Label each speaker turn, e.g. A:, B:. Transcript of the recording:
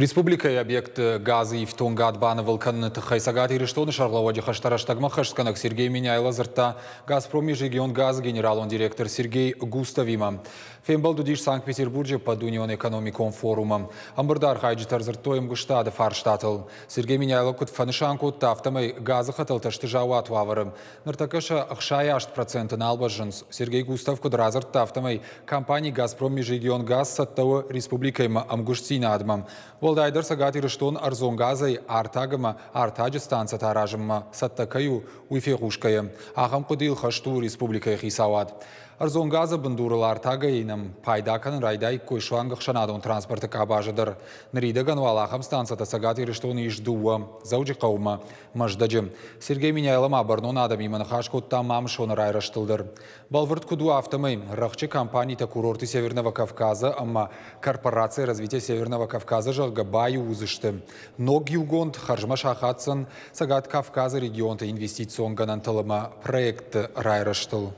A: Республикӕйы объектты газы ифтонгад банывыл кӕныны тыххӕй Цӕгат Ирыстоны сӕргълӕууӕджы хӕстӕ рӕстӕгмӕ хӕстгӕнӕг Сергей Меняйло дзырдта «Газпром» Межрегионгаз-ы генералон директор Сергей Густовимӕ. Фембӕлд уыдис Санкт-Петербурджы ӕппӕтдунеон экономикон форумы. Ӕмбырды архайджытӕ ӕрдзырдтой ӕмгуыстады фарстатыл. Сергей Меняйло куыд фӕнысан кодта, афтӕмӕй газы хӕтӕлтӕ сты заууат уавӕры. Ныртӕккӕ сӕ 68% нал бӕззынц. Сергей Густов куыд радзырдта, афтӕмӕй компани «Газпром Межрегионгаз» цӕттӕ у республикӕимӕ ӕмгуыстдзинадмӕ. Уӕлдайдӕр Цӕгат Ирыстон ӕрдзон газӕй артаг ӕмӕ артаджы станцӕтӕ аразынмӕ цӕттӕ кӕй у, уый фехъусгӕйӕ, ахӕм хъуыдыйыл хӕст у республикӕйы хицауад. Ӕрдзон газы бындурыл артагӕй нӕм пайда кӕнын райдаиккой суанг ӕхсӕнадон транспорты къабазы дӕр. Ныридӕгӕн уал ахӕм станцӕтӕ Цӕгат Ирыстоны ис дыууӕ, Дзӕуджыхъӕумӕ, Мӕздӕджы. Сергей Меняйло ма бӕрнон адӕмимӕ ныхас кодта Мамысоны райрӕзтыл дӕр. Бӕлвырд куыд у, афтӕмӕй рӕхджы компанитӕ курорты Северного Кавказа ӕмӕ Корпорация развития Северного Кавказа, зӕгъгӕ, баиу уыдзысты. Ног иугонд хӕрзмӕ сахаддзӕн Цӕгат Кавказы регионты инвестицион гӕнӕнтыл ӕмӕ проектты райрӕзтыл.